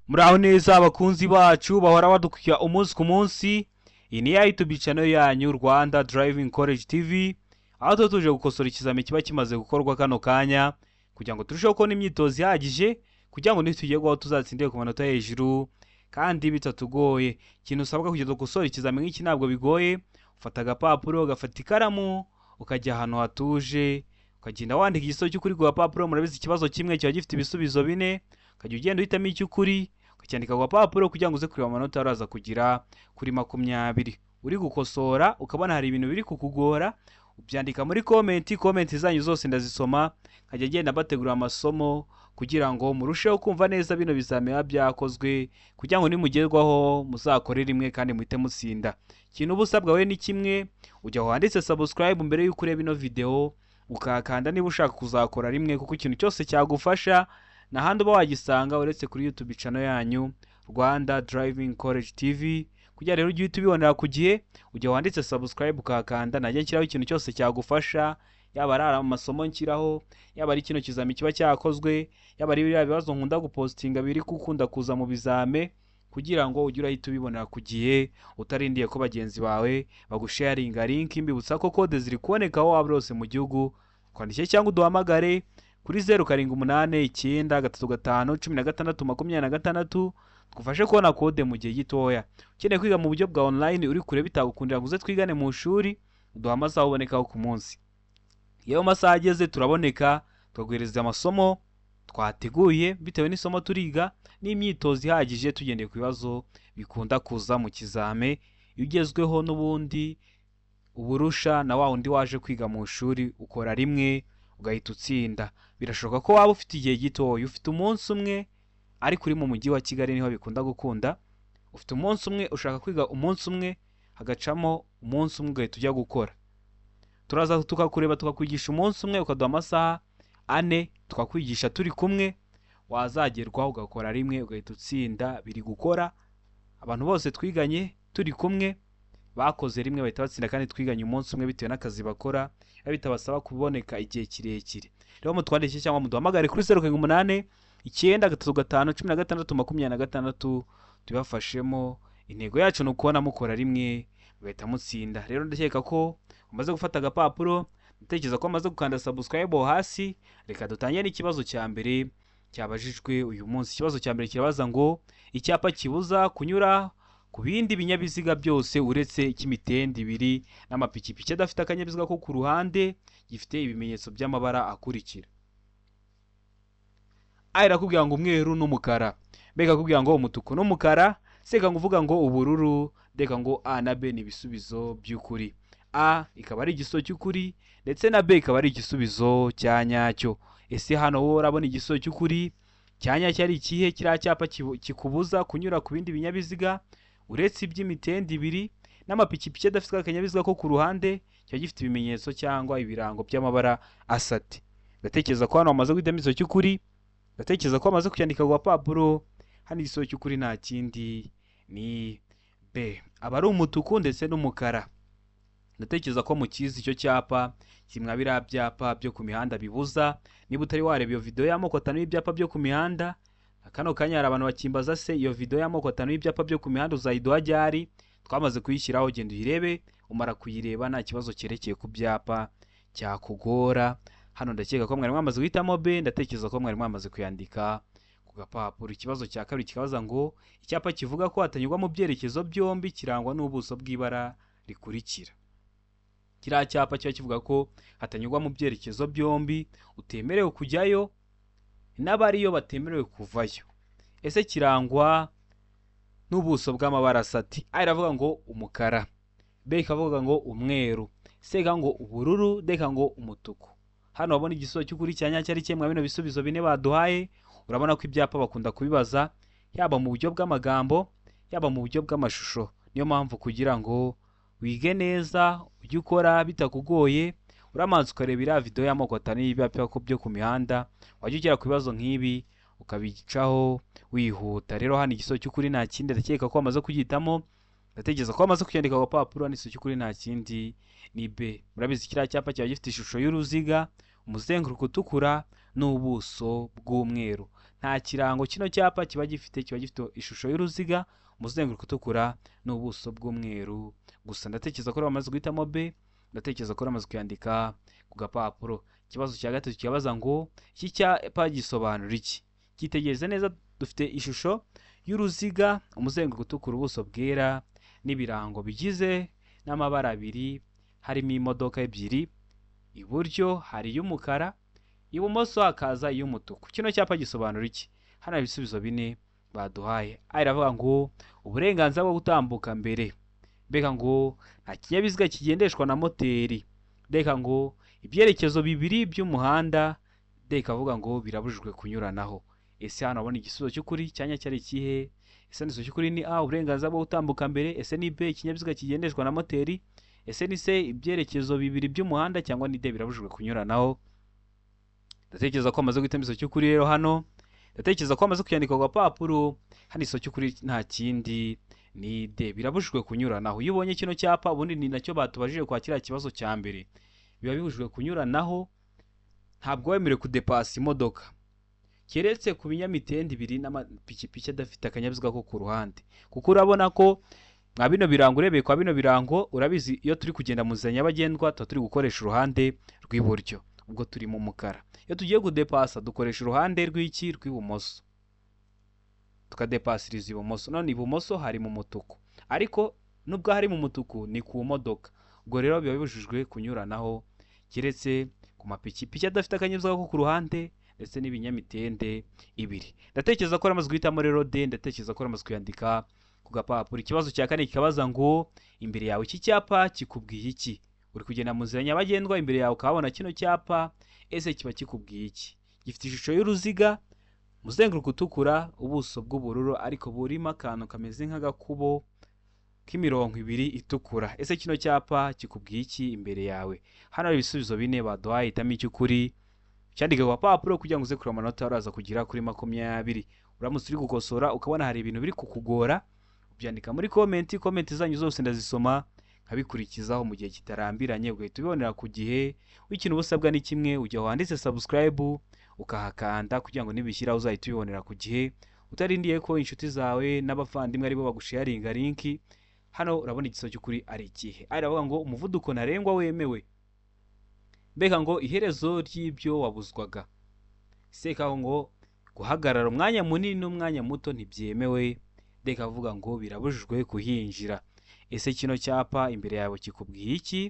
Muraho neza abakunzi bacu bahora badukurikira umunsi ku munsi. Iyi ni ya YouTube channel yanyu Rwanda Driving College TV, aho tuba tuje gukosora ikizami kiba kimaze gukorwa kano kanya kugira ngo turusheho kubona imyitozo ihagije, kugira ngo nitugerwaho tuzatsindire ku manota hejuru kandi bitatugoye. Ikintu usabwa kugira ngo ukosore ikizami nk'iki ntabwo bigoye: ufata agapapuro, ugafata ikaramu, ukajya ahantu hatuje, ukagenda wandika igisubizo cy'ukuri ku gapapuro. Murabizi, ikibazo kimwe kiba gifite ibisubizo bine, ukajya ugenda uhitamo icy'ukuri ukacyandika ku gapapuro kugira ngo uze kureba amanota uraza kugira kuri 20. Uri gukosora ukabona hari ibintu biri kukugora, ubyandika muri comment. Comment zanyu zose ndazisoma, nkajya ngenda mbategurira amasomo kugira ngo murusheho kumva neza bino bizami biba byakozwe, kugira ngo nimugerwaho muzakore rimwe kandi muhite mutsinda. Ikintu uba usabwa we ni kimwe: ujya aho handitse subscribe mbere y'uko ureba ino video, ukahakanda niba ushaka kuzakora rimwe, kuko ikintu cyose cyagufasha nta handi uba wagisanga uretse kuri YouTube channel yanyu Rwanda Driving College TV. Kugira rero ujye uhita ubibonera ku gihe, ujya wanditse subscribe ukahakanda. Najya nshyiraho ikintu cyose cyagufasha, yaba ari amasomo nshyiraho, yaba ari kino kizami kiba cyakozwe, yaba ari biriya bibazo nkunda gupostinga biri gukunda kuza mu bizame, kugira ngo ujye urahita ubibonera ku gihe utarindiye ko bagenzi bawe bagusharinga link. Mbibutsa ko code ziri kuboneka aho waba uri hose mu gihugu. Twandike cyangwa uduhamagare kuri 0789351626, tugufashe kubona code mu gihe gitoya. Ukeneye kwiga mu buryo bwa online, uri kure bitagukundira ngo uze twigane mu ishuri, uduha amasaha ubonekaho ku munsi. Iyo amasaha ageze turaboneka, tukaguhereza amasomo twateguye bitewe n'isomo turiga n'imyitozo ihagije tugendeye ku bibazo bikunda kuza mu kizame. Iyo ugezweho n'ubundi uburusha na wa wundi waje kwiga mu ishuri, ukora rimwe ugahita utsinda. Birashoboka ko waba ufite igihe gitoya, ufite umunsi umwe, ariko uri mu mujyi wa Kigali niho bikunda gukunda. Ufite umunsi umwe, ushaka kwiga umunsi umwe, hagacamo umunsi umwe ugahita ujya gukora. Turaza tukakureba, tukakwigisha umunsi umwe, ukaduha amasaha 4 tukakwigisha turi kumwe, wazagerwaho ugakora rimwe ugahita utsinda. Biri gukora, abantu bose twiganye turi kumwe bakoze rimwe bahita batsinda, kandi twiganye umunsi umwe. Bitewe n'akazi bakora biba bitabasaba kuboneka igihe kirekire. Rero mutwandike cyangwa muduhamagare kuri 0789351626, tubafashemo. Intego yacu ni ukubona mukora rimwe mugahita mutsinda. Rero ndakeka ko umaze gufata agapapuro, ndatekereza ko umaze gukanda subscribe aho hasi. Reka dutangire n'ikibazo cya mbere cyabajijwe uyu munsi. Ikibazo cya mbere kirabaza ngo: icyapa kibuza kunyura ku bindi binyabiziga byose uretse icy'imitende ibiri n'amapikipiki adafite akanyabiziga ko ku ruhande gifite ibimenyetso by'amabara akurikira: A irakubwira ngo umweru n'umukara, B ikakubwira ngo umutuku n'umukara, C ikavuga ngo ubururu, D ngo A na B ni ibisubizo by'ukuri. A ikaba ari igisubizo cy'ukuri ndetse na B ikaba ari igisubizo cya nyacyo. Ese hano wowe urabona igisubizo cy'ukuri cya nyacyo ari ikihe? Kiriya cyapa kikubuza kunyura ku bindi binyabiziga uretse iby'imitende ibiri n'amapikipiki adafite akanyabiziga ko ku ruhande kiba gifite ibimenyetso cyangwa ibirango by'amabara asate? Ndatekereza ko hano wamaze guhitamo igisubizo cy'ukuri, ndatekereza ko wamaze kucyandika ku gapapuro. Hano igisubizo cy'ukuri nta kindi, ni B, aba ari umutuku ndetse n'umukara. Ndatekereza ko mukizi icyo cyapa, kimwe biriya byapa byo ku mihanda bibuza. Niba utari wareba iyo video y'amoko atanu y'ibyapa byo ku mihanda, kano kanya hari abantu bakimbaza: se iyo video y'amoko atanu y'ibyapa byo ku mihanda uzayiduha ryari? Twamaze kuyishyiraho, genda uyirebe. Umara kuyireba nta kibazo cyerekeye ku byapa cyakugora. Hano ndakeka ko mwari mwamaze guhitamo B, ndatekereza ko mwari mwamaze kuyandika ku gapapuro. Ikibazo cya kabiri kikabaza ngo: icyapa kivuga ko hatanyurwa mu byerekezo byombi kirangwa n'ubuso bw'ibara rikurikira. Kiriya cyapa kiba kivuga ko hatanyurwa mu byerekezo byombi, utemerewe kujyayo n'abariyo batemerewe kuvayo. Ese kirangwa n'ubuso bw'amabara asati? A iravuga ngo umukara, B ikavuga ngo umweru, C ikavuga ngo ubururu, D ikavuga ngo umutuku. Hano wabona igisubizo cy'ukuri cya nyacyo ari kimwe bino bisubizo bine baduhaye. Urabona ko ibyapa bakunda kubibaza yaba mu buryo bw'amagambo, yaba mu buryo bw'amashusho. Niyo mpamvu kugira ngo wige neza, ujye ukora bitakugoye, uramanza ukareba iriya video y'amoko atanu y'ibyapa byo ku mihanda, wajya ugera ku bibazo nk'ibi ukabicaho wihuta. Rero hano igisubizo cy'ukuri nta kindi, ndakeka ko wamaze kugihitamo, ndatekereza ko wamaze kucyandika ku gapapuro. Hano igisubizo cy'ukuri nta kindi, ni B. Murabizi, kiriya cyapa kiba gifite ishusho y'uruziga, umuzenguruko utukura n'ubuso bw'umweru. Nta Nta kirango kino cyapa kiba gifite, kiba gifite ishusho y'uruziga, umuzenguruko utukura n'ubuso bw'umweru gusa. Ndatekereza ko bamaze guhitamo B, ndatekereza ko bamaze kuyandika ku gapapuro. Ikibazo cya gatatu kibaza ngo iki cyapa gisobanura iki? Cyitegereze neza, dufite ishusho y'uruziga, umuzenguruko utukura, ubuso bwera n'ibirango bigize n'amabara abiri, harimo imodoka ebyiri, iburyo hari iy'umukara, ibumoso hakaza iy'umutuku. Kino cyapa gisobanura iki? Hano hari ibisubizo bine baduhaye. A iravuga ngo uburenganzira bwo gutambuka mbere, mbega ngo nta kinyabiziga kigendeshwa na moteri, reka ngo ibyerekezo bibiri by'umuhanda, reka avuga ngo birabujijwe kunyuranaho. Ese hano urabona igisubizo cy'ukuri cyanya cyari ikihe? Ese igisubizo cy'ukuri ni A, uburenganzira bwo gutambuka mbere? Ese ni B, ikinyabiziga kigendeshwa na moteri? Ese ni C, ibyerekezo bibiri by'umuhanda? Cyangwa ni D, birabujijwe kunyuranaho? Ndatekereza ko amaze guhitamo igisubizo cy'ukuri. Rero hano ndatekereza ko amaze kuyandika ku gapapuro. Hano igisubizo cy'ukuri nta kindi ni D, birabujijwe kunyuranaho. Iyo ubonye kino cyapa, ubundi ni nacyo batubajije kwa kiriya kibazo cya mbere, biba bibujijwe kunyuranaho. Ntabwo wemerewe kudepasa imodoka keretse ku binyamitende ibiri n'amapikipiki adafite akanyabiziga ko ku ruhande, kuko urabona ko mwa bino birango, urebeye kwa bino birango, urabizi iyo turi kugenda mu nzira nyabagendwa tuba turi gukoresha uruhande rw'iburyo, ubwo turi mu mukara. Iyo tugiye kudepasa dukoresha uruhande rw'iki? Rw'ibumoso, tukadepasiriza ibumoso. None ibumoso hari mu mutuku, ariko nubwo hari mu mutuku ni ku modoka. Ubwo rero biba bibujijwe kunyuranaho keretse ku mapikipiki adafite akanyabiziga ko ku ruhande ndetse n'ibinyamitende ibiri. Ndatekereza ko amaze guhitamo rero D, ndatekereza ko amaze kuyandika ku gapapuro. Ikibazo cya kane kikabaza ngo imbere yawe iki cyapa kikubwiye iki? Uri kugenda mu nzira nyabagendwa, imbere yawe ukahabona kino cyapa, ese kiba kikubwiye iki? Gifite ishusho y'uruziga, umuzenguruko utukura, ubuso bw'ubururu ariko burimo akantu kameze nk'agakubo k'imirongo ibiri itukura. Ese kino cyapa kikubwiye iki imbere yawe? Hano hari ibisubizo bine baduhaye, hitamo icy'ukuri cyandike ku gapapuro kugira ngo uze kureba amanota uraza kugira kuri 20. Uramutse uri gukosora ukabona hari ibintu biri kukugora, ubyandika muri comment. Comment zanyu zose ndazisoma nkabikurikizaho mu gihe kitarambiranye, ugahita ubibonera ku gihe. Ikintu uba usabwa ni kimwe, ujya aho handitse subscribe ukahakanda kugira ngo nibishyiraho uzahite ubibonera ku gihe, utarindiye ko inshuti zawe n'abavandimwe aribo bagusharinga link. Hano urabona igisubizo cy'ukuri ari ikihe? Ari iravuga ngo umuvuduko ntarengwa wemewe, mbega ngo iherezo ry'ibyo wabuzwaga, seka ngo guhagarara umwanya munini n'umwanya muto ntibyemewe, reka avuga ngo birabujijwe kuhinjira. Ese kino cyapa imbere yawe kikubwiye iki?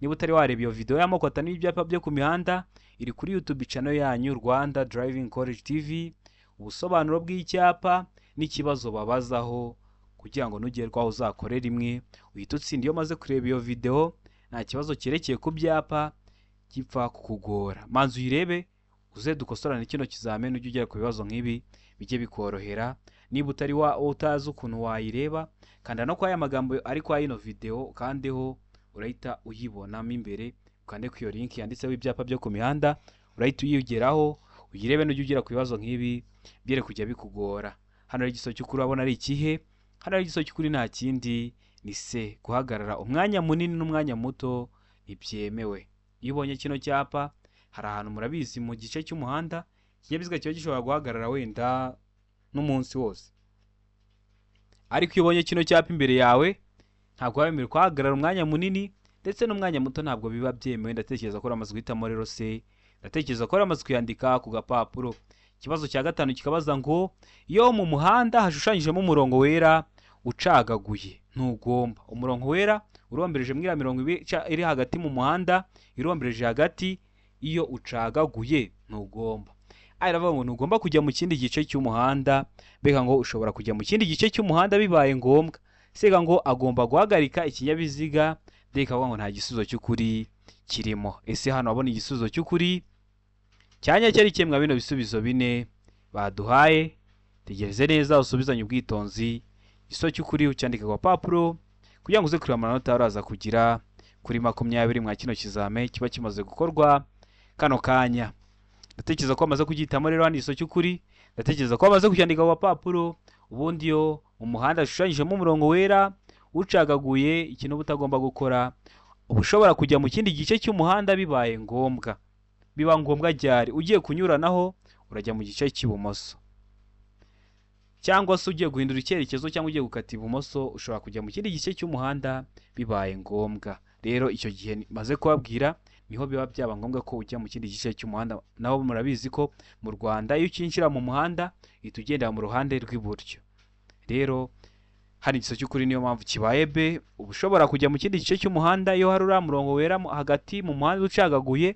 Niba utari wareba iyo video y'amoko atanu y'ibyapa byo ku mihanda, iri kuri YouTube channel yanyu Rwanda Driving College TV, ubusobanuro bw'icyapa n'ikibazo babazaho kugira ngo nugerwaho uzakore rimwe uhite utsinda. Iyo umaze kureba iyo video nta kibazo cyerekeye ku byapa gipfa kukugora. Manza uyirebe uze dukosorane kino kizamini, ujye ugera ku bibazo nk'ibi bijye bikorohera. Niba utari wa utazi ukuntu wayireba, kanda no kwa aya magambo ari kwa ino video ukandeho, urahita uyibonamo imbere. Ukande ku iyo link yanditseho ibyapa byo ku mihanda, urahita uyigeraho uyirebe, nujya ugera ku bibazo nk'ibi byere kujya bikugora. Hano hari igisubizo cy'ukuri, urabona ari ikihe? Hano hari igisubizo cy'ukuri nta kindi ni C, guhagarara umwanya munini n'umwanya muto ntibyemewe. Iyo ubonye kino cyapa, hari ahantu murabizi mu gice cy'umuhanda ikinyabiziga kiba gishobora guhagarara wenda n'umunsi wose, ariko iyo ubonye kino cyapa imbere yawe ntabwo wemerewe kuhagarara umwanya munini ndetse n'umwanya muto, ntabwo biba byemewe. Ndatekereza ko uramaze guhitamo rero C, ndatekereza ko uramaze kuyandika ku gapapuro. Ikibazo cya gatanu kikabaza ngo iyo mu muhanda hashushanyijemo umurongo wera ucagaguye ntugomba. Umurongo wera urombereje muri ya mirongo iri hagati mu muhanda, irombereje hagati, iyo ucagaguye ntugomba. Aya iravuga ngo ntugomba kujya mu kindi gice cy'umuhanda, mbega ngo ushobora kujya mu kindi gice cy'umuhanda bibaye ngombwa, sega ngo agomba guhagarika ikinyabiziga, reka avuga ngo nta gisubizo cy'ukuri kirimo. Ese hano wabona igisubizo cy'ukuri cyanya cyari kimwe bino bisubizo bine baduhaye? Tegereze neza usubizanye ubwitonzi igisubizo cy'ukuri, ucyandika ku gapapuro kugira ngo uze kureba amanota uraza kugira kuri 20 mwa kino kizame kiba kimaze gukorwa kano kanya. Ndatekereza ko bamaze kugihitamo rero hano igisubizo cy'ukuri, ndatekereza ko bamaze kucyandika ku gapapuro. Ubundi iyo mu muhanda hashushanyijemo umurongo wera ucagaguye, ikintu uba utagomba gukora, uba ushobora kujya mu kindi gice cy'umuhanda bibaye ngombwa. Biba ngombwa ryari? Ugiye kunyuranaho urajya mu gice cy'ibumoso. Cyangwa se ugiye guhindura icyerekezo cyangwa ugiye gukata ibumoso, ushobora kujya mu kindi gice cy'umuhanda bibaye ngombwa. Rero icyo gihe maze kubabwira niho biba byaba ngombwa ko ujya mu kindi gice cy'umuhanda. Naho murabizi ko mu Rwanda iyo ukinjira mu muhanda uhita ugendera mu ruhande rw'iburyo. Rero hano igisubizo cy'ukuri niyo mpamvu kibaye B. Uba ushobora kujya mu kindi gice cy'umuhanda iyo hari uriya murongo wera hagati mu muhanda ucagaguye,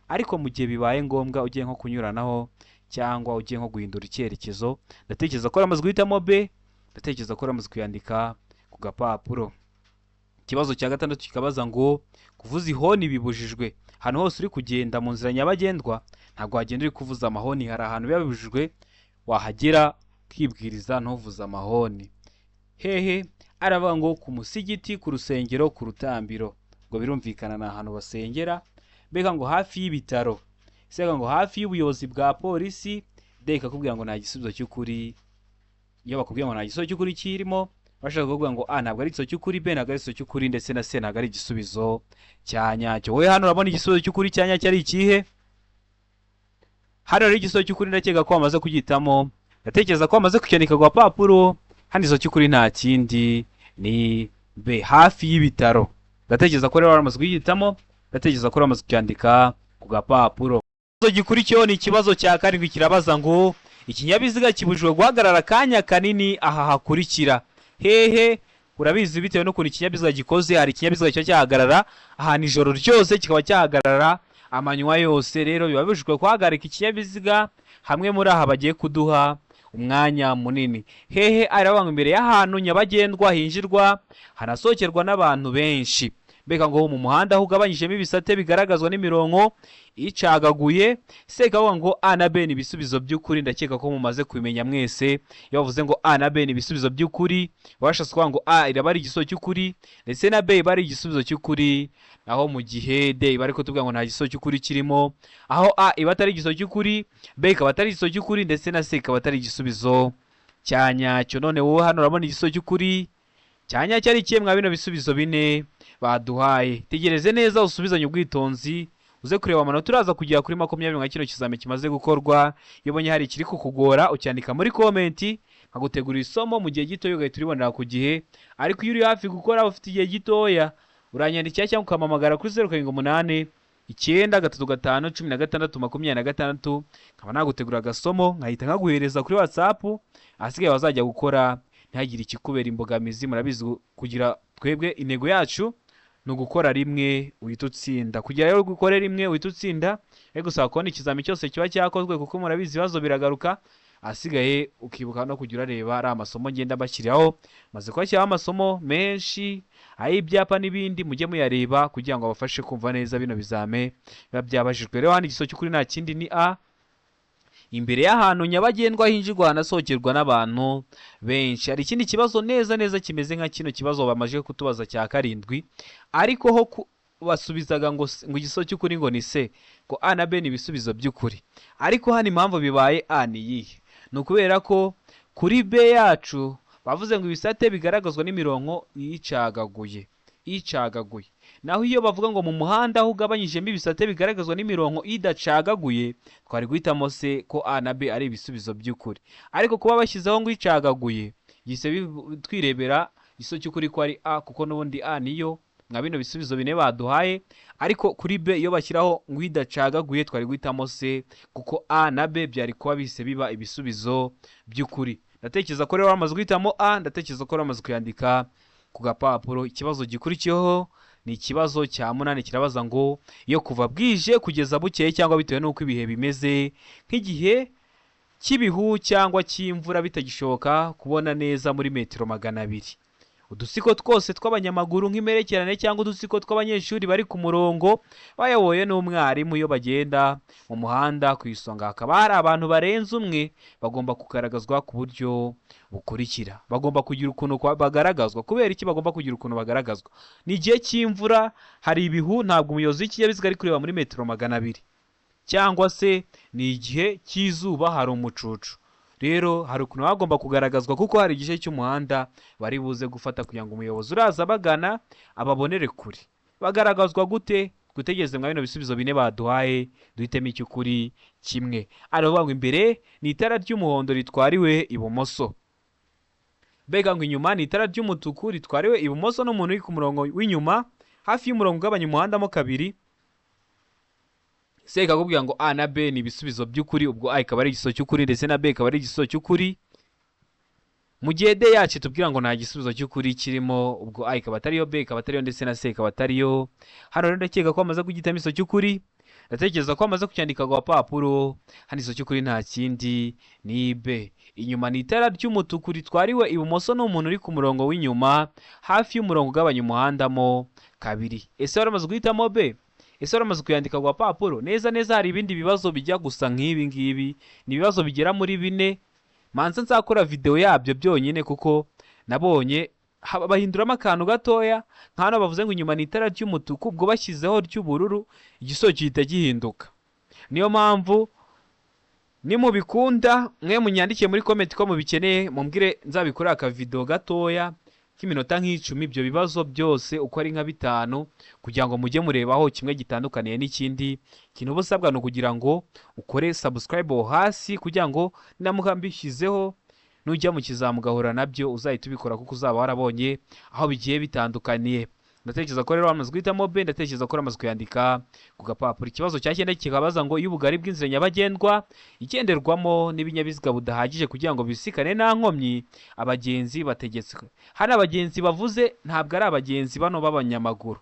ariko mu gihe bibaye ngombwa ugiye nko kunyuranaho cyangwa ugiye nko guhindura icyerekezo. Ndatekereza ko waramaze guhitamo B, ndatekereza ko waramaze kuyandika ku gapapuro. Ikibazo cya gatandatu kikabaza ngo kuvuza ihoni bibujijwe. Ahantu hose uri kugenda mu nzira nyabagendwa ntabwo wagenda uri kuvuza amahoni, hari ahantu biba bibujijwe, wahagera ukibwiriza ntuvuze amahoni. Hehe? Aravuga ngo ku musigiti, ku rusengero, ku rutambiro. Ngo birumvikana ni ahantu basengera. Mbega ngo hafi y'ibitaro, sega ngo hafi y'ubuyobozi bwa polisi. D ikakubwira ngo nta gisubizo cy'ukuri. Iyo bakubwiye ngo nta gisubizo cy'ukuri kirimo, bashaka kuvuga ngo A ntabwo ari igisubizo cy'ukuri, B ntabwo ari igisubizo cy'ukuri, ndetse na C ntabwo ari igisubizo cya nyacyo. Wowe hano urabona igisubizo cy'ukuri cya nyacyo ari ikihe? Hano rero igisubizo cy'ukuri ndakeka ko wamaze kugitamo, ndatekereza ko wamaze kucyandika ku gapapuro. Hano igisubizo cy'ukuri nta kindi ni B, hafi y'ibitaro. Ndatekereza ko rero waramaze kugihitamo, ndatekereza ko waramaze kucyandika ku gapapuro. Ikibazo gikurikiyeho ni ikibazo cya karindwi, kirabaza ngo ikinyabiziga kibujijwe guhagarara akanya kanini aha hakurikira. Hehe? Urabizi, bitewe n'ukuntu ikinyabiziga gikoze, hari ikinyabiziga kiba cyahagarara ahantu ijoro ryose, kikaba cyahagarara amanywa yose. Rero biba bibujijwe guhagarika ikinyabiziga hamwe muri aha bagiye kuduha umwanya munini. Hehe? Aravuga ngo imbere y'ahantu nyabagendwa hinjirwa hanasohokerwa n'abantu benshi. Mbega ngo mu muhanda aho ugabanyijemo ibisate bigaragazwa n'imirongo icagaguye. Se ikavuga ngo A na B ni ibisubizo by'ukuri. Ndakeka ko mumaze kubimenya mwese. Iyo bavuze ngo A na B ni ibisubizo by'ukuri, bashatse kuvuga ngo A iraba ari igisubizo cy'ukuri ndetse na B iba ari igisubizo cy'ukuri, naho mu gihe D iba ari kutubwira ngo nta gisubizo cy'ukuri kirimo, aho A iba atari igisubizo cy'ukuri, B ikaba atari igisubizo cy'ukuri, ndetse na C ikaba atari igisubizo cya nyacyo. None wowe hano urabona igisubizo cy'ukuri cya nyacyo ari ikihe mwa bino bisubizo bine baduhaye? Tegereze neza, usubizanye ubwitonzi, uze kureba amanota uraza kugera kuri 20 nka kino kizami kimaze gukorwa. Iyo ubonye hari ikiri kukugora, ucyandika muri comment, nkagutegurira isomo mu gihe gitoya, ugahita uribonera ku gihe. Ariko iyo uri hafi gukora, ufite igihe gitoya, uranyandikira cyangwa ukampamagara kuri 0789351626, nkaba nagutegura agasomo nkahita nkaguhereza kuri WhatsApp. Ahasigaye wazajya gukora ntihagire ikikubera imbogamizi. Murabizi, kugira twebwe intego yacu ni ugukora rimwe uhita utsinda. Kugira rero gukore rimwe uhita utsinda, ariko gusaba kubona ikizami cyose kiba cyakozwe, kuko murabizi ibibazo biragaruka. Ahasigaye ukibuka no kujya urareba ari amasomo ngenda bashyiraho. Maze kubashyiraho amasomo menshi ay'ibyapa n'ibindi, mujye muyareba kugira ngo abafashe kumva neza bino bizame biba byabajijwe. Rero hano igisubizo cy'ukuri nta kindi ni A, imbere y'ahantu nyabagendwa hinjirwa hanasohokerwa n'abantu benshi. Hari ikindi kibazo neza neza kimeze nka kino kibazo bamaze kutubaza cya karindwi, ariko ho basubizaga ngo igisubizo cy'ukuri ngo ni C, ngo A na B ni ibisubizo by'ukuri. Ariko hano impamvu bibaye A ni iyihe? Ni ukubera ko kuri B yacu bavuze ngo ibisate bigaragazwa n'imirongo icagaguye, icagaguye. Naho iyo bavuga ngo mu muhanda aho ugabanyijemo ibisate bigaragazwa n'imirongo idacagaguye, twari guhitamo C, ko A na B ari ibisubizo by'ukuri. Ariko kuba bashyizeho ngo icagaguye, gise twirebera igisubizo cy'ukuri ko ari A, kuko n'ubundi A niyo mwa bino bisubizo bine baduhaye. Ariko kuri B iyo bashyiraho ngo idacagaguye, twari guhitamo C, kuko A na B byari kuba bise biba ibisubizo by'ukuri. Ndatekereza ko rero wamaze guhitamo A, ndatekereza ko wamaze kuyandika ku gapapuro. Ikibazo gikurikiyeho ni ikibazo cya munani, kirabaza ngo iyo kuva bwije kugeza bukeye cyangwa bitewe n'uko ibihe bimeze, nk'igihe cy'ibihu cyangwa cy'imvura, bitagishoboka kubona neza muri metero 200, udutsiko twose tw'abanyamaguru nk'imperekerane cyangwa udutsiko tw'abanyeshuri bari ku murongo bayobowe n'umwarimu, iyo bagenda mu muhanda ku isonga hakaba hari abantu barenze umwe, bagomba kugaragazwa ku buryo bukurikira. Bagomba kugira ukuntu bagaragazwa. Kubera iki bagomba kugira ukuntu bagaragazwa? Ni igihe cy'imvura, hari ibihu, ntabwo umuyobozi w'ikinyabiziga ari kureba muri metero 200, cyangwa se ni igihe cy'izuba, hari umucucu. Rero hari ukuntu baba bagomba kugaragazwa, kuko hari igice cy'umuhanda bari buze gufata kugira ngo umuyobozi uraza bagana ababonere kure. Bagaragazwa gute? Gutegereza mwa bino bisubizo bine baduhaye, duhitemo icy'ukuri kimwe. Aravuga ngo imbere ni itara ry'umuhondo ritwariwe ibumoso. Mbega ngo inyuma ni itara ry'umutuku ritwariwe ibumoso n'umuntu uri ku murongo w'inyuma hafi y'umurongo ugabanya umuhanda mo kabiri. C ikakubwira ngo A na B ni ibisubizo by'ukuri, ubwo A ikaba ari igisubizo cy'ukuri ndetse na B ikaba ari igisubizo cy'ukuri, mu gihe D yacu itubwira ngo nta gisubizo cy'ukuri kirimo, ubwo A ikaba atariyo, B ikaba atariyo ndetse na C ikaba atariyo. Hano rero ndakeka ko bamaze kugitamo igisubizo cy'ukuri, ndatekereza ko bamaze kucyandika ku gapapuro. Hano igisubizo cy'ukuri nta kindi ni B. Inyuma ni itara ry'umutuku ritwariwe ibumoso n'umuntu uri ku murongo w'inyuma hafi y'umurongo ugabanya umuhanda mo kabiri. Ese waramaze guhitamo B? Ese waramaze kuyandika ku gapapuro neza neza? Hari ibindi bibazo bijya gusa nk'ibi ngibi, ni ibibazo bigera muri bine. Manza nzakora video yabyo byonyine, kuko nabonye bahinduramo akantu gatoya. Nka hano bavuze ngo inyuma ni itara ry'umutuku, ubwo bashyizeho ry'ubururu igisubizo gihita gihinduka. Niyo mpamvu nimubikunda mwe munyandikiye muri comment ko mubikeneye, mumbwire nzabikorera akavideo gatoya k'iminota nk'icumi, ibyo bibazo byose uko ari nka bitanu, kugira ngo mujye murebaho kimwe gitandukaniye n'ikindi. Ikintu uba usabwa ni ukugira ngo ukore subscribe aho hasi, kugira ngo ninamuka mbishyizeho nujya mu kizamu ugahura nabyo uzahita ubikora, kuko uzaba warabonye aho bigiye bitandukaniye. Ndatekereza ko rero wamaze guhitamo B, ndatekereza ko wamaze kuyandika ku gapapuro. Ikibazo cya cyenda kikabaza ngo iyo ubugari bw'inzira nyabagendwa igenderwamo n'ibinyabiziga budahagije kugira ngo bisikane nta nkomyi, abagenzi bategetswe. Hano abagenzi bavuze ntabwo ari abagenzi bano b'abanyamaguru,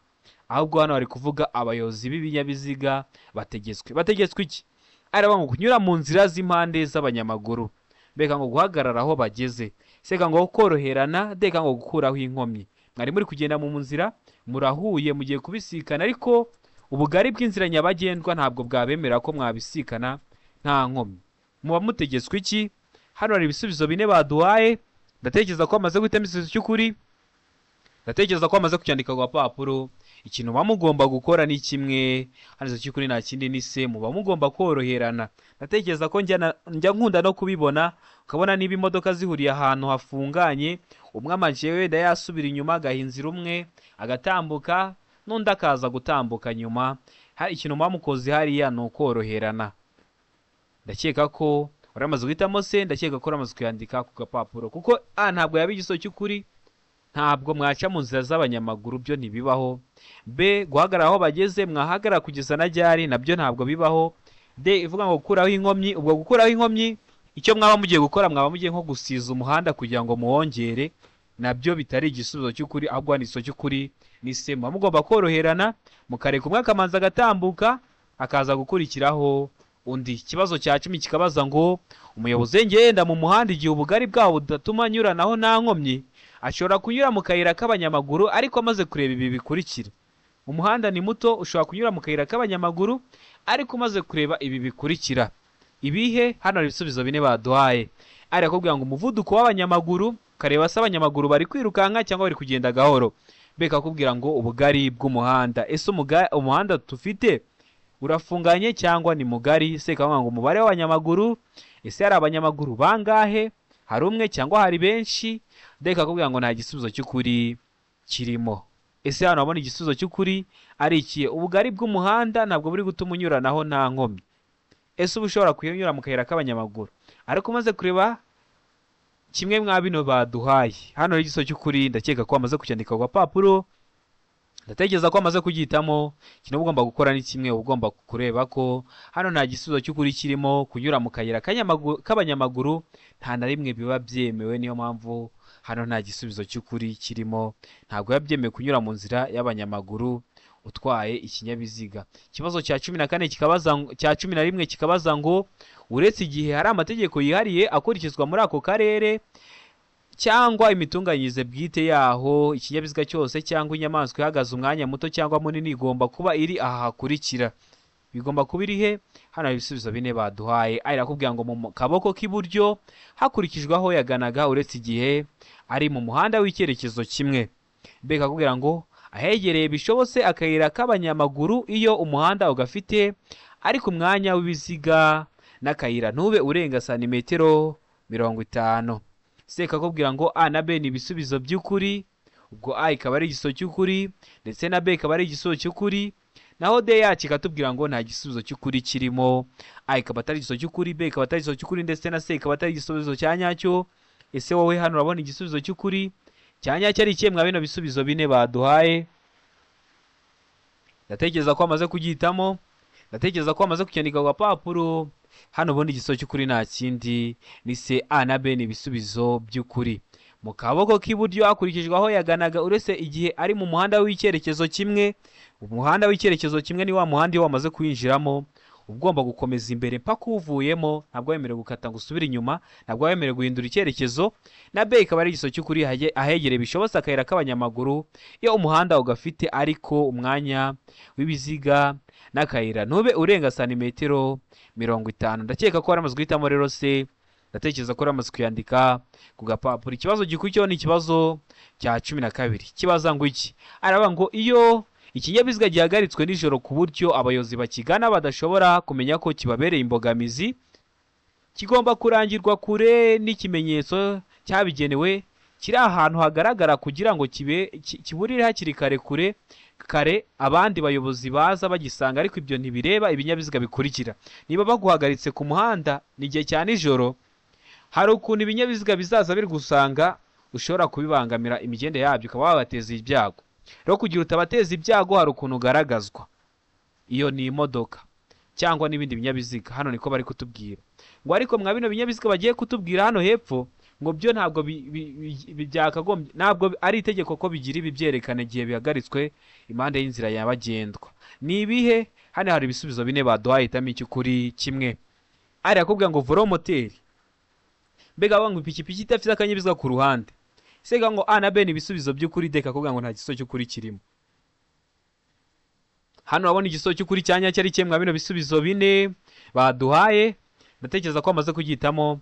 ahubwo hano bari kuvuga abayobozi b'ibinyabiziga bategetswe. Bategetswe iki? Aravuga ngo kunyura mu nzira z'impande z'abanyamaguru, mbega ngo guhagarara aho bageze, seka ngo koroherana, deka ngo gukuraho inkomyi. Mwari muri kugenda mu nzira, murahuye, mugiye kubisikana, ariko ubugari bw'inzira nyabagendwa ntabwo bwabemera ko mwabisikana nta nkomyi. Muba mutegetswe iki? Hano hari ibisubizo bine baduhaye. Ndatekereza ko bamaze guhitamo igisubizo cy'ukuri, ndatekereza ko bamaze kucyandika ku gapapuro. Ikintu muba mugomba gukora ni kimwe, hano igisubizo cy'ukuri nta kindi ni C, muba mugomba koroherana. Ndatekereza ko njya nkunda no kubibona, ukabona niba imodoka zihuriye ahantu hafunganye, umwe amanje wenda yasubira inyuma agaha inzira umwe agatambuka, n'undi akaza gutambuka nyuma. Hari ikintu muba mukoze hariya ni ukoroherana. Ndakeka ko waramaze guhitamo C, ndakeka ko waramaze kuyandika ku gapapuro, kuko A ntabwo yaba igisubizo cy'ukuri, ntabwo mwaca mu nzira z'abanyamaguru, byo ntibibaho. B, guhagarara aho bageze, mwahagarara kugeza na ryari? Nabyo ntabwo bibaho. D ivuga ngo gukuraho inkomyi, ubwo gukuraho inkomyi icyo mwaba mugiye gukora, mwaba mugiye nko gusiza umuhanda kugira ngo muwongere, nabyo bitari igisubizo cy'ukuri, ahubwo hano igisubizo cy'ukuri ni C. Muba mugomba koroherana, mukareka umwe akamanza agatambuka, hakaza gukurikiraho undi. Ikibazo cya 10 kikabaza ngo umuyobozi ngenda mu muhanda igihe ubugari bwawo budatuma anyuranaho nta nkomyi, ashobora kunyura mu kayira k'abanyamaguru ariko amaze kureba ibi bikurikira. Umuhanda ni muto, ushobora kunyura mu kayira k'abanyamaguru ariko umaze kureba ibi bikurikira. Ibihe? Hano hari ibisubizo bine baduhaye. Ari akubwira ngo umuvuduko w'abanyamaguru, ukareba se abanyamaguru bari kwirukanka cyangwa bari kugenda gahoro. Beka akubwira ngo ubugari bw'umuhanda, ese umuhanda dufite urafunganye cyangwa ni mugari? Se kavuga ngo umubare w'abanyamaguru, ese hari abanyamaguru bangahe? Hari umwe cyangwa hari benshi? Deka akubwira ngo nta gisubizo cy'ukuri kirimo. Ese hano wabona igisubizo cy'ukuri ari ikihe? Ubugari bw'umuhanda ntabwo buri gutuma unyuranaho nta nkomyi. Ese uba ushobora kunyura mu kayira k'abanyamaguru ariko umaze kureba kimwe mwa bino baduhaye? Hano hari igisubizo cy'ukuri, ndakeka ko wamaze kucyandika ku gapapuro, ndatekereza ko wamaze kugihitamo. Ikintu uba ugomba gukora ni kimwe, uba ugomba kureba ko hano nta gisubizo cy'ukuri kirimo. Kunyura mu kayira k'abanyamaguru nta na rimwe biba byemewe, niyo mpamvu hano nta gisubizo cy'ukuri kirimo. Ntabwo biba byemewe kunyura mu nzira y'abanyamaguru utwaye ikinyabiziga. Ikibazo cya 14 kikabaza, cya 11 kikabaza ngo uretse igihe hari amategeko yihariye akurikizwa muri ako karere cyangwa imitunganyirize bwite yaho, ikinyabiziga cyose cyangwa inyamaswa ihagaze umwanya muto cyangwa munini igomba kuba iri aha hakurikira. Bigomba kuba iri he? Hano hari ibisubizo bine baduhaye. Ari irakubwira ngo mu kaboko k'iburyo hakurikijwe aho yaganaga, uretse igihe ari mu muhanda w'icyerekezo kimwe. Mbega akubwira ngo ahegereye bishobotse akayira k'abanyamaguru iyo umuhanda ugafite, ariko umwanya w'ibiziga n'akayira ntube urenga santimetero 50. Se kakubwira ngo A na B ni ibisubizo by'ukuri, ubwo A ikaba ari igisubizo cy'ukuri ndetse na B ikaba ari igisubizo cy'ukuri, naho D yacu ikatubwira ngo nta gisubizo cy'ukuri kirimo. A ikaba atari igisubizo cy'ukuri, B ikaba atari igisubizo cy'ukuri ndetse na C ikaba atari igisubizo cya nyacyo. Ese wowe hano urabona igisubizo cy'ukuri cya nyacyo ari ikihe mwa bino bisubizo bine baduhaye? Ndatekereza ko amaze kugihitamo, ndatekereza ko amaze kucyandika ku gapapuro. Hano ubundi igisubizo cy'ukuri nta kindi ni C. A na B ni ibisubizo by'ukuri. Mu kaboko k'iburyo hakurikijwe aho yaganaga, uretse igihe ari mu muhanda w'icyerekezo kimwe. Umuhanda w'icyerekezo kimwe ni wa muhanda iyo wamaze kuwinjiramo ugomba gukomeza imbere mpaka uwuvuyemo, ntabwo wemerewe gukata ngo usubire inyuma, ntabwo wemerewe guhindura icyerekezo. Na B ikaba ari igisubizo cy'ukuri, ahegereye bishobotse akayira k'abanyamaguru iyo umuhanda ugafite, ariko umwanya w'ibiziga n'akayira ntube urenga santimetero 50. Ndakeka ko waramaze guhitamo rero C, ndatekereza ko waramaze kuyandika ku gapapuro. Ikibazo gikurikiyeho ni ikibazo cya 12. Kibaza ngo iki? Aravuga ngo iyo ikinyabiziga gihagaritswe nijoro ku buryo abayobozi bakigana badashobora kumenya ko kibabereye imbogamizi, kigomba kurangirwa kure n'ikimenyetso cyabigenewe kiri ahantu hagaragara kugira ngo kiburire hakiri kare kure kare abandi bayobozi baza bagisanga, ariko ibyo ntibireba ibinyabiziga bikurikira. Niba baguhagaritse ku muhanda ni igihe cya nijoro, hari ukuntu ibinyabiziga bizaza biri gusanga ushobora kubibangamira imigendere yabyo, ukaba wabateza ibyago. Rero kugira utabateza ibyago hari ukuntu ugaragazwa, iyo ni imodoka cyangwa n'ibindi binyabiziga. Hano niko bari kutubwira ngo ariko mwa bino binyabiziga bagiye kutubwira hano hepfo, ngo byo ntabwo byakagombye, ntabwo ari itegeko ko bigira ibi byerekana igihe bihagaritswe impande y'inzira nyabagendwa. Ni ibihe? Hano hari ibisubizo bine baduhaye, hitamo icy'ukuri kimwe. Ari akubwira ngo velomoteri, mbega bavuga ngo ipikipiki idafite akanyabiziga ku ruhande. Sega ngo A na B ni ibisubizo by'ukuri, D kakubwira ngo nta gisubizo cy'ukuri kirimo. Hano urabona igisubizo cy'ukuri cya nyacyo ari kimwe mwa bino bisubizo bine baduhaye. Ndatekereza ko bamaze kugihitamo,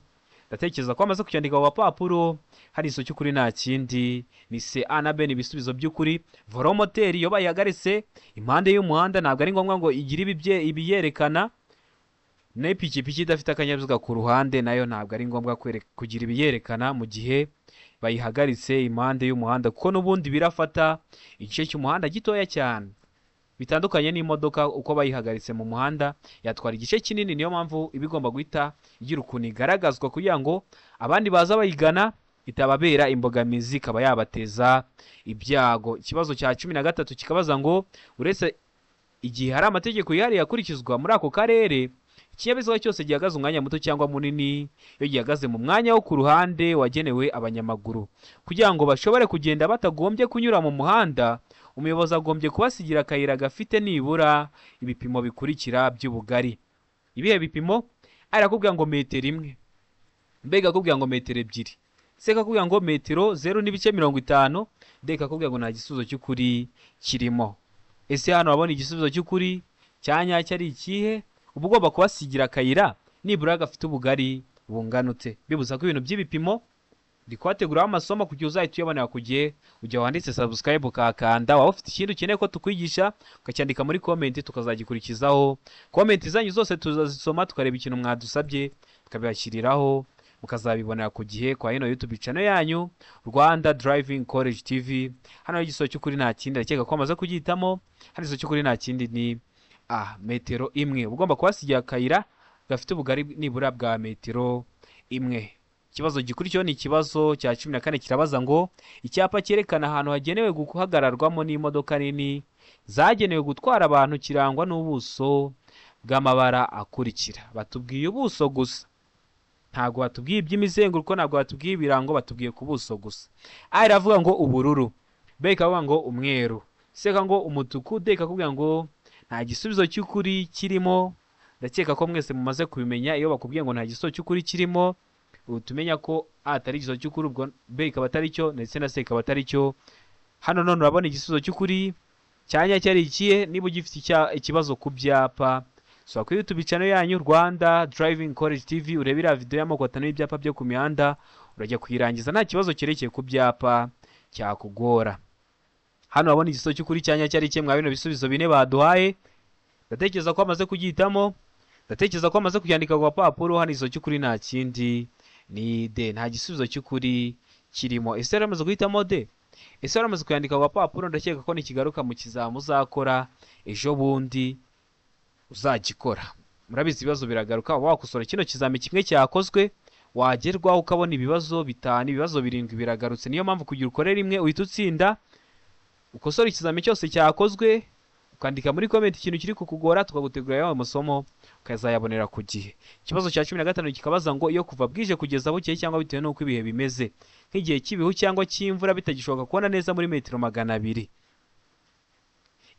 ndatekereza ko bamaze kucyandika ku gapapuro. Hari igisubizo cy'ukuri nta kindi ni C. A na B ni ibisubizo by'ukuri. Velomoteri iyo bayihagaritse impande y'umuhanda ntabwo ari ngombwa ngo igire ibiyerekana, n'ipikipiki idafite akanyabiziga ku ruhande nayo ntabwo ari ngombwa kugira ibiyerekana mu gihe bayihagaritse impande y'umuhanda, kuko n'ubundi birafata igice cy'umuhanda gitoya cyane, bitandukanye n'imodoka uko bayihagaritse mu muhanda yatwara igice kinini. Niyo mpamvu iba igomba guhita igira ukuntu igaragazwa kugira ngo abandi baza bayigana itababera imbogamizi, ikaba yabateza ibyago. Ikibazo cya 13 kikabaza ngo uretse igihe hari amategeko yihariye akurikizwa muri ako karere, ikinyabiziga cyose gihagaze umwanya muto cyangwa munini, iyo gihagaze mu mwanya wo ku ruhande wagenewe abanyamaguru kugira ngo bashobore kugenda batagombye kunyura mu muhanda, umuyobozi agombye kubasigira akayira gafite nibura ibipimo bikurikira by'ubugari. Ibihe bipimo? Arakubwira ngo metero 1, mbega akubwira ngo metero 2, se akakubwira ngo metero 0.50, D akakubwira ngo nta gisubizo cy'ukuri kirimo. Ese hano wabona igisubizo cy'ukuri cya nyacyo ari ikihe? Uba ugomba kubasigira akayira nibura gafite ubugari bungana ute? Bibuza ko ibintu by'ibipimo ndi kubateguraho amasomo kugira uzahita uyabonera ku gihe. Ujya wanditse subscribe ukakanda, waba ufite ikindi ukeneye ko tukwigisha ukacyandika muri comment tukazagikurikizaho. Comment zanyu zose tuzazisoma, tukareba ikintu mwadusabye tukabibashyiriraho, mukazabibonera ku gihe kwa ino YouTube channel yanyu Rwanda Driving College TV. Hano igisubizo cy'ukuri nta kindi, ndakeka ko amaze kugihitamo. Hano igisubizo cy'ukuri nta kindi ni A, metero 1. Uba ugomba kubasigira akayira gafite ubugari nibura bwa metero 1. Ikibazo gikurikiyeho ni ikibazo cya 14, kirabaza ngo icyapa cyerekana ahantu hagenewe guhagararwamo n'imodoka nini zagenewe gutwara abantu kirangwa n'ubuso bw'amabara akurikira. Batubwiye ubuso gusa, ntabwo batubwiye iby'imizenguruko, ntabwo batubwiye ibirango, batubwiye ku buso gusa. A iravuga ngo ubururu, B ikavuga ngo umweru, C ikavuga ngo umutuku, D ikakubwira ngo nta gisubizo cy'ukuri kirimo. Ndakeka ko mwese mumaze kubimenya, iyo bakubwiye ngo nta gisubizo cy'ukuri kirimo uhita umenya ko A atari igisubizo cy'ukuri, ubwo B ikaba atari cyo, ndetse na C ikaba atari cyo. Hano none urabona igisubizo cy'ukuri cya nyacyo ari ikihe? Niba ugifite ikibazo ku byapa, sura kuri YouTube channel yanyu Rwanda Driving College TV, urebe iriya video y'amoko atanu y'ibyapa byo ku mihanda, urajya kuyirangiza nta kibazo cyerekeye ku byapa cyakugora. Hano urabona igisubizo cy'ukuri cya nyacyo ari ikihe mwa bino bisubizo bine baduhaye? Ndatekereza ko amaze kugihitamo, ndatekereza ko amaze kucyandika ku gapapuro. Hano igisubizo cy'ukuri nta kindi ni D, nta gisubizo cy'ukuri kirimo. Ese yari amaze guhitamo D? Ese yari amaze kuyandika ku gapapuro? Ndakeka ko nikigaruka mu kizamu uzakora ejo bundi uzagikora. Murabizi ibibazo biragaruka, uba wakosora kino kizami kimwe cyakozwe, Wagerwaho ukabona ibibazo 5, ibibazo 7 biragarutse. Niyo mpamvu kugira ukore rimwe uhita utsinda, ukosora ikizami cyose cyakozwe, ukandika muri comment ikintu kiri kukugora, tukagutegurira yawe masomo ukazayabonera ku gihe. Ikibazo cya 15 kikabaza ngo iyo kuva bwije kugeza bukeye cyangwa bitewe n'uko ibihe bimeze, nk'igihe cy'ibihu cyangwa cy'imvura bitagishoboka kubona neza muri metero 200.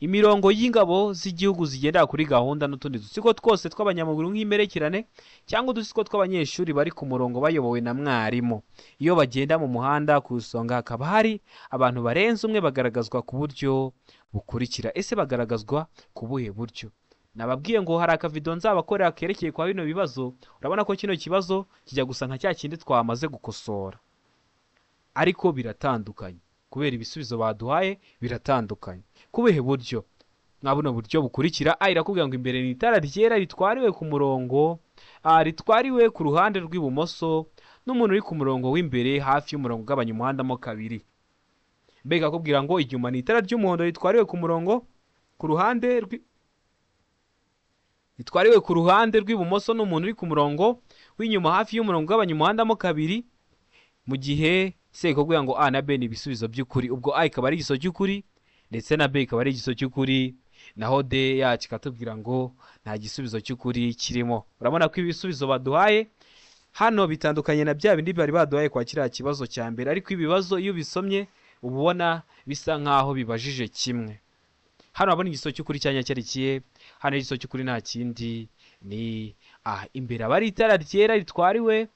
Imirongo y'ingabo z'igihugu zigendera kuri gahunda n'utundi dutsiko twose tw'abanyamaguru nk'imperekerane cyangwa udutsiko tw'abanyeshuri bari ku murongo bayobowe na mwarimu. Iyo bagenda mu muhanda ku isonga hakaba hari abantu barenze umwe bagaragazwa ku buryo bukurikira. Ese bagaragazwa ku buhe buryo? Nababwiye ngo hari akavido nzabakorera kerekeye kwa bino bibazo. Urabona ko kino kibazo kijya gusa nka cya kindi twamaze gukosora, ariko biratandukanye kubera ibisubizo baduhaye biratandukanye. Kubuhe buryo? Mwa buno buryo bukurikira. A irakubwira ngo imbere ni itara ryera ritwariwe ku murongo, ritwariwe ku ruhande rw'ibumoso n'umuntu uri ku murongo w'imbere hafi y'umurongo ugabanya umuhanda mo kabiri. B ikakubwira ngo inyuma ni itara ry'umuhondo ritwariwe ku murongo ku ruhande ritwariwe ku ruhande rw'ibumoso n'umuntu uri ku murongo w'inyuma hafi y'umurongo ugabanya umuhanda mo kabiri. Mu gihe C ikakubwira ngo A na B ni ibisubizo by'ukuri, ubwo A ikaba ari igisubizo cy'ukuri ndetse na B ikaba ari igisubizo cy'ukuri, naho D yacu ikatubwira ngo nta gisubizo cy'ukuri kirimo. Urabona ko ibisubizo baduhaye hano bitandukanye na bya bindi bari baduhaye kwa kiriya kibazo cya mbere, ariko ibibazo iyo ubisomye uba ubona bisa nkaho bibajije kimwe. Hano urabona igisubizo cy'ukuri cya nyacyo ari ikihe? Hano igisubizo cy'ukuri nta kindi ni A. Imbere aba ari itara ryera ritwariwe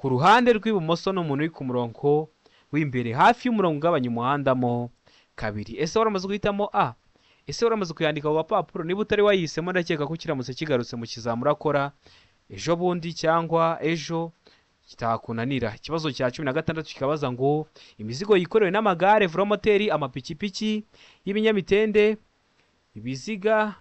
ku ruhande rw'ibumoso n'umuntu uri ku murongo w'imbere hafi y'umurongo ugabanya umuhanda mo kabiri. Ese waramaze guhitamo A? Ese waramaze kuyandika ku gapapuro? Niba utari wayihisemo ndakeka ko kiramutse kigarutse mu kizami urakora ejo bundi cyangwa ejo kitakunanira. Ikibazo cya 16 kikabaza ngo imizigo yikorewe n'amagare, velomoteri, amapikipiki y'ibinyamitende, ibiziga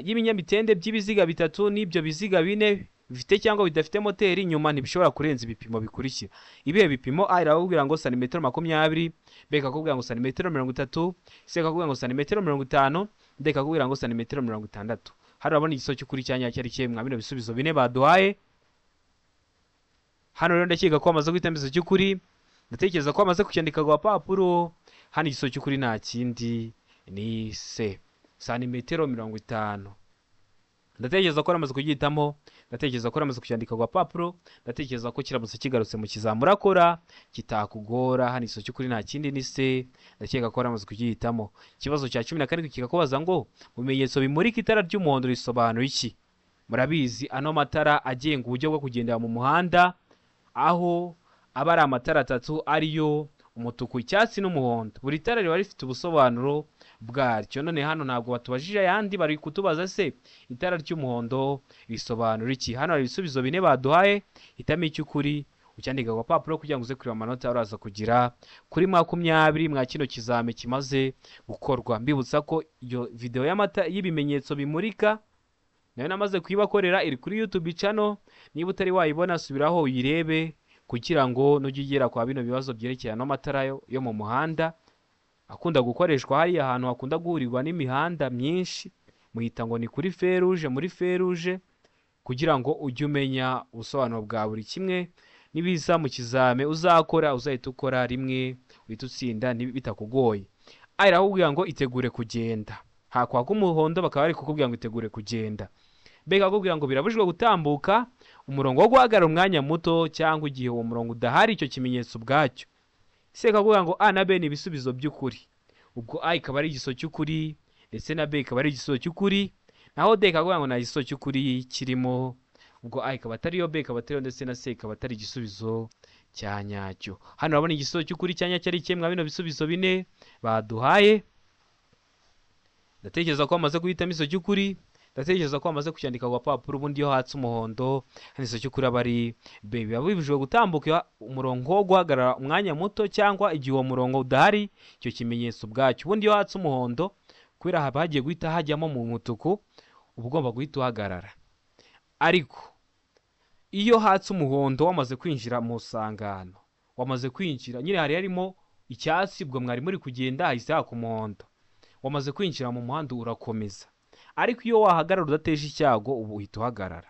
y'ibinyamitende by'ibiziga 3 n'ibyo biziga 4 bifite cyangwa bidafite moteri inyuma ntibishobora kurenza ibipimo bikurikira. Ibihe bipimo? A irakubwira ngo santimetero 20, B ikakubwira ngo santimetero 30, C ikakubwira ngo santimetero 50, D ikakubwira ngo santimetero 60. Hano urabona igisubizo cy'ukuri cya nyacyo ari ikihe mwa bino bisubizo 4 baduhaye. Hano rero ndakeka ko bamaze guhitamo igisubizo cy'ukuri, ndatekereza ko bamaze kucyandika ku gapapuro. Hano igisubizo cy'ukuri nta kindi ni C, santimetero 50. Ndatekereza ko bamaze kugihitamo, ndatekereza ko bamaze kucyandika ku gapapuro, ndatekereza ko kiramutse kigarutse mu kizami urakora kitakugora. Hano igisubizo cy'ukuri nta kindi ni C, ndakeka ko bamaze kugihitamo. Ikibazo cya 17 kikakubaza ngo mu bimenyetso bimurika itara ry'umuhondo risobanura iki? Murabizi ano matara agenga uburyo bwo kugendera mu muhanda, aho aba ari amatara 3 ariyo umutuku, icyatsi n'umuhondo. Buri tara riba rifite ubusobanuro bwaryo. None hano ntabwo batubajije ayandi, bari kutubaza se itara ry'umuhondo risobanura iki? Hano hari ibisubizo 4 baduhaye, hitamo icy'ukuri ucyandika ku gapapuro kugira ngo uze kureba amanota uraza kugira kuri 20 mwa kino kizami kimaze gukorwa. Mbibutsa ko iyo video y'amata y'ibimenyetso bimurika nayo namaze kuyibakorera, iri kuri YouTube channel. Niba utari wayibona subiraho uyirebe kugira ngo nujya ugera kwa bino bibazo byerekeye ano matara yo mu muhanda akunda gukoreshwa hariya ahantu hakunda guhurirwa n'imihanda myinshi, muhita ngo ni kuri feruje, muri feruje, kugira ngo ujye umenya ubusobanuro bwa buri kimwe. Nibiza mu kizame uzakora uzahita ukora rimwe uhita utsinda bitakugoye. A irakubwira ngo itegure kugenda, hakwaka umuhondo bakaba bari kukubwira ngo itegure kugenda. B ikakubwira ngo birabujijwe gutambuka umurongo wo guhagarara umwanya muto cyangwa igihe uwo murongo udahari icyo kimenyetso ubwacyo. C ikakubwira ngo A na B ni ibisubizo by'ukuri, ubwo A ikaba ari igisubizo cy'ukuri ndetse na B ikaba ari igisubizo cy'ukuri, naho D ikakubwira ngo nta gisubizo cy'ukuri kirimo, ubwo A ikaba atariyo, B ikaba atariyo ndetse na C ikaba atari igisubizo cya nyacyo. Hano urabona igisubizo cy'ukuri cya nyacyo ari ikihe mwa bino bisubizo 4 baduhaye? Ndatekereza ko bamaze guhitamo igisubizo cy'ukuri, ndatekereza ko bamaze kucyandika ku gapapuro. Ubundi iyo hatse umuhondo hano igisubizo cy'ukuri aba ari B. Biba bibujijwe gutambuka umurongo wo guhagarara umwanya muto cyangwa igihe uwo murongo udahari icyo kimenyetso ubwacyo. Ubundi iyo hatse umuhondo kubera haba hagiye guhita hajyamo mu mutuku, uba ugomba guhita uhagarara. Ariko iyo hatse umuhondo wamaze kwinjira mu sangano, wamaze kwinjira nyine hari harimo icyatsi, ubwo mwari muri kugenda hahise haka umuhondo, wamaze kwinjira mu muhanda urakomeza. Ariko iyo wahagarara udateje icyago ubu uhita uhagarara.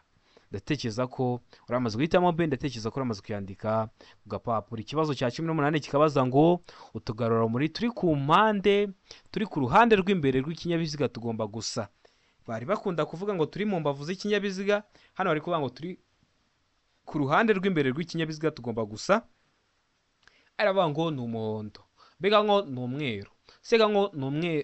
Ndatekereza ko uramaze guhitamo B, ndatekereza ko uramaze kuyandika ku gapapuro. Ikibazo cya 18 kikabaza ngo utugarurarumuri turi ku mpande, turi ku ruhande rw'imbere rw'ikinyabiziga tugomba gusa. Bari bakunda kuvuga ngo turi mu mbavu z'ikinyabiziga, hano bari kuvuga ngo turi ku ruhande rw'imbere rw'ikinyabiziga tugomba gusa. Aravuga ngo ni umuhondo, mbega ngo ni umweru, seka ngo ni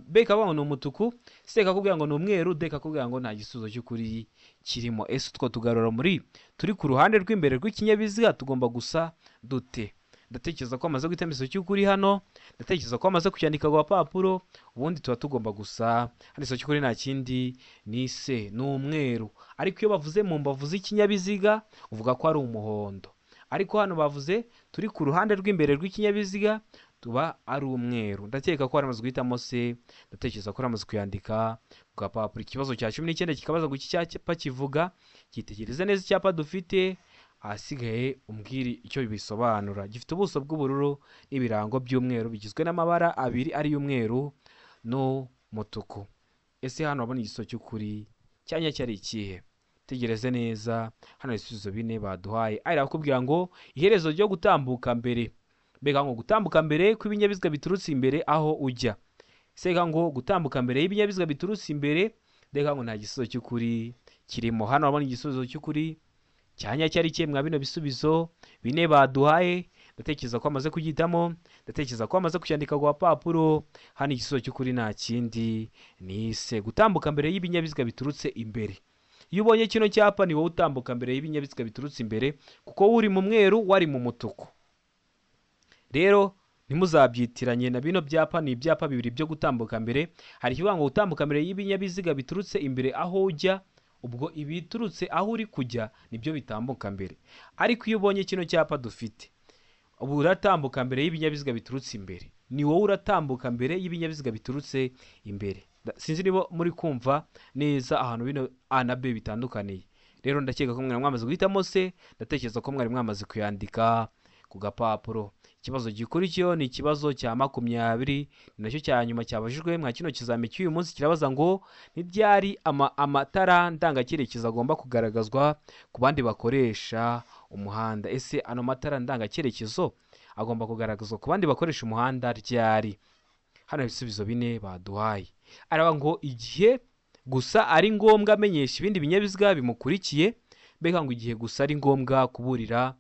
B ikavuga ngo ni umutuku, C ikakubwira ngo ni umweru, D ikakubwira ngo nta gisubizo cy'ukuri kirimo. Ese utwo tugarurarumuri turi ku ruhande rw'imbere rw'ikinyabiziga tugomba gusa dute? Ndatekereza ko amaze guhitamo igisubizo cy'ukuri hano, ndatekereza ko amaze kucyandika ku gapapuro. Ubundi tuba tugomba gusa hano igisubizo cy'ukuri nta kindi ni C, ni umweru. Ariko iyo bavuze mu mbavu z'ikinyabiziga uvuga ko ari umuhondo, ariko hano bavuze turi ku ruhande rw'imbere rw'ikinyabiziga tuba ari umweru. Ndakeka ko waramaze guhitamo C, ndatekereza ko waramaze kuyandika ku gapapuro. Ikibazo cya 19 kikabaza ngo iki cyapa kivuga, cyitegereze neza icyapa dufite, ahasigaye umbwire icyo bisobanura. Gifite ubuso bw'ubururu n'ibirango by'umweru bigizwe n'amabara abiri ari y'umweru n'umutuku. Ese hano wabona igisubizo cy'ukuri cyanya cyari ikihe? Tegereze neza, hano ibisubizo bine baduhaye. Ari bakubwira ngo iherezo ryo gutambuka mbere, mbega ngo gutambuka mbere kw'ibinyabiziga biturutse imbere aho ujya. Seka ngo gutambuka mbere y'ibinyabiziga biturutse imbere, mbega ngo nta gisubizo cy'ukuri kirimo. Hano wabona igisubizo cy'ukuri cyanya cyari ikihe mwa bino bisubizo bine baduhaye? Ndatekereza ko amaze kugitamo, ndatekereza ko amaze kucyandika ku gapapuro. Hano igisubizo cy'ukuri nta kindi ni C, gutambuka mbere y'ibinyabiziga biturutse imbere. Iyo ubonye kino cyapa ni wowe utambuka mbere y'ibinyabiziga biturutse imbere, kuko uri mu mweru wari mu mutuku. Rero ntimuzabyitiranye na bino byapa, ni ibyapa bibiri byo gutambuka mbere. Hari ikivuga ngo gutambuka mbere y'ibinyabiziga biturutse imbere aho ujya, ubwo ibiturutse aho uri kujya nibyo bitambuka mbere. Ariko iyo ubonye kino cyapa dufite, ubu uratambuka mbere y'ibinyabiziga biturutse imbere, ni wowe uratambuka mbere y'ibinyabiziga biturutse imbere. Sinzi niba muri kumva neza ahantu bino A na B bitandukaniye. Rero ndakeka ko mwari mwamaze guhitamo C, ndatekereza ko mwari mwamaze kuyandika ku gapapuro. Ikibazo gikurikiyeho ni ikibazo cya 20, ni nacyo cya nyuma cyabajijwe mwa kino kizami cy'uyu munsi. Kirabaza ngo ntibyari amatara ndangacyerekezo agomba kugaragazwa ku bandi bakoresha umuhanda. Ese ano matara ndangacyerekezo agomba kugaragazwa ku bandi bakoresha umuhanda ryari? Hano ibisubizo bine baduhaye. Araba ngo igihe gusa ari ngombwa amenyesha ibindi binyabiziga bimukurikiye, mbega ngo igihe gusa ari ngombwa kuburira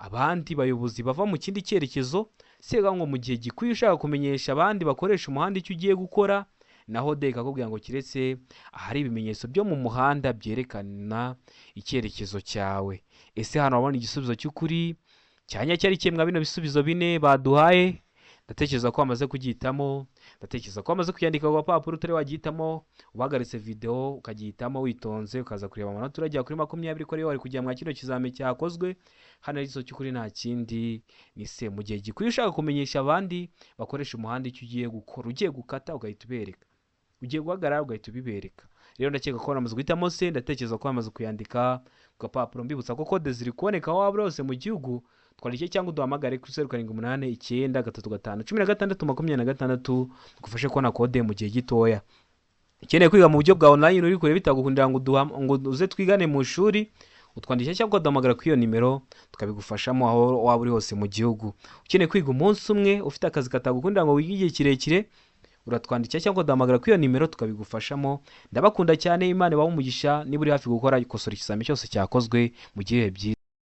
abandi bayobozi bava mu kindi cyerekezo, sega ngo mu gihe gikwiye ushaka kumenyesha abandi bakoresha umuhanda icyo ugiye gukora. Naho D ikakubwira ngo kiretse ahari ibimenyetso byo mu muhanda byerekana icyerekezo cyawe. Ese hano wabona igisubizo cy'ukuri cyanya cyari ikihe mwa bino bisubizo bine baduhaye? Ndatekereza ko wamaze kugihitamo, ndatekereza ko wamaze kuyandika ku gapapuro. Utari wagihitamo uhagaritse video ukagihitamo witonze, ukaza kureba amanota urajya kuri 20 ko ariyo wari kujya mwa kino kizami cyakozwe. Hano igisubizo cy'ukuri nta kindi ni C, mu gihe gikwiye ushaka kumenyesha abandi bakoresha umuhanda icyo ugiye gukora. Ugiye gukata ugahita ubereka, ugiye guhagarara ugahita ubibereka. Rero ndakeka ko wamaze guhitamo C, ndatekereza ko wamaze kuyandika ku gapapuro. Mbibutsa ko kode ziri kuboneka aho waba hose mu gihugu, twandike cyangwa uduhamagare kuri 0 7 8 9 3 5 16 26 tugufashe kubona kode mu gihe gitoya. Ukeneye kwiga mu buryo bwa online uri kure bitagukundira ngo uze twigane mu ishuri, utwandikira cyangwa ukaduhamagara kuri iyo nimero tukabigufashamo aho waba uri hose mu gihugu. Ukeneye kwiga umunsi umwe ufite akazi katagukundira ngo wige igihe kirekire, uratwandikira cyangwa ukaduhamagara kuri iyo nimero tukabigufashamo. Ndabakunda cyane, Imana ibahe umugisha. Niba uri hafi gukora ikosora ikizami cyose cyakozwe, mu gihe byiza.